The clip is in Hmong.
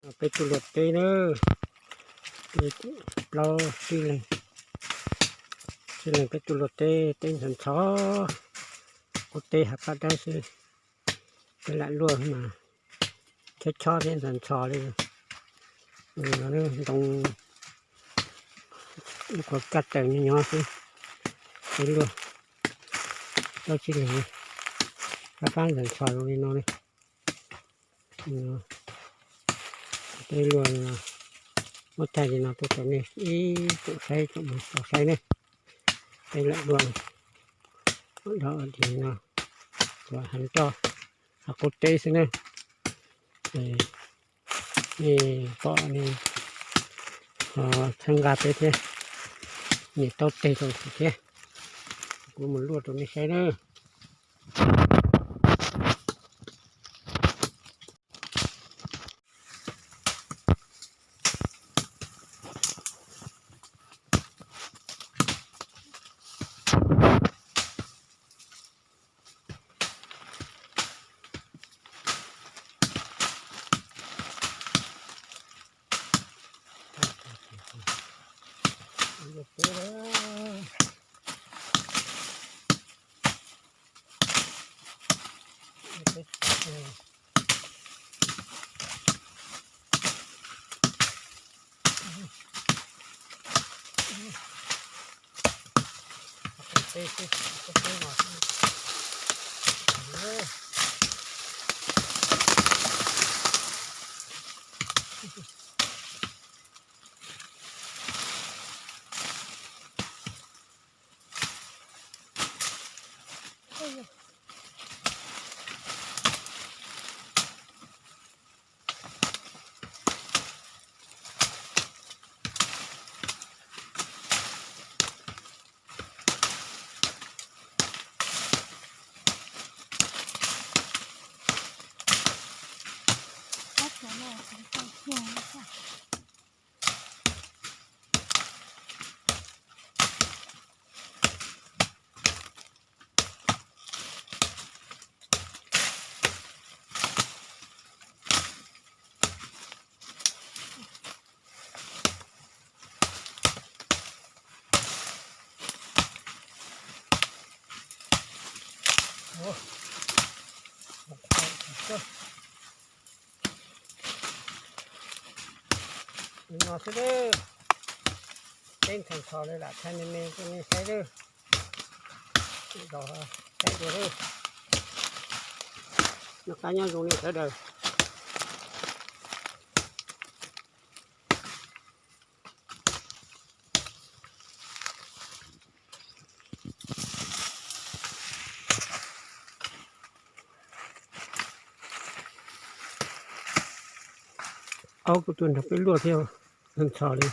Peb tuaj luaj teb na, plaub tsib leeg, tsib leeg peb tuaj luaj teb, teb ntxhov ntxhov, ua teb hav paj dawb xwb. Peb lam luaj mas chob chob thiab ntxhov ntxhov li no, ntoo kuv kaj taws nyob nyob xwb. Peb luaj plaub tsib leeg, fab fab ntxhov ntxhov zoo li no li. Peb luaj muab thaij li no tuaj rau nej ib tsoom saib tsoom mus tau saib ne. Peb lam luaj do li no, tuav heev coj hav qub teb xwb ne. Nej pom nej ho txhawb nqa peb thiab, nias taub teg rau thiab. Kuv mus luaj rau nej saib na. Li no xwb, teb ntxhov ntxhov li lam thaij me me rau nej saib lawm. Saib dua lawm. Noj qab nyob zoo nej sawv daws. Aub kuj tuaj nrog peb luaj thiab, ntxhov li.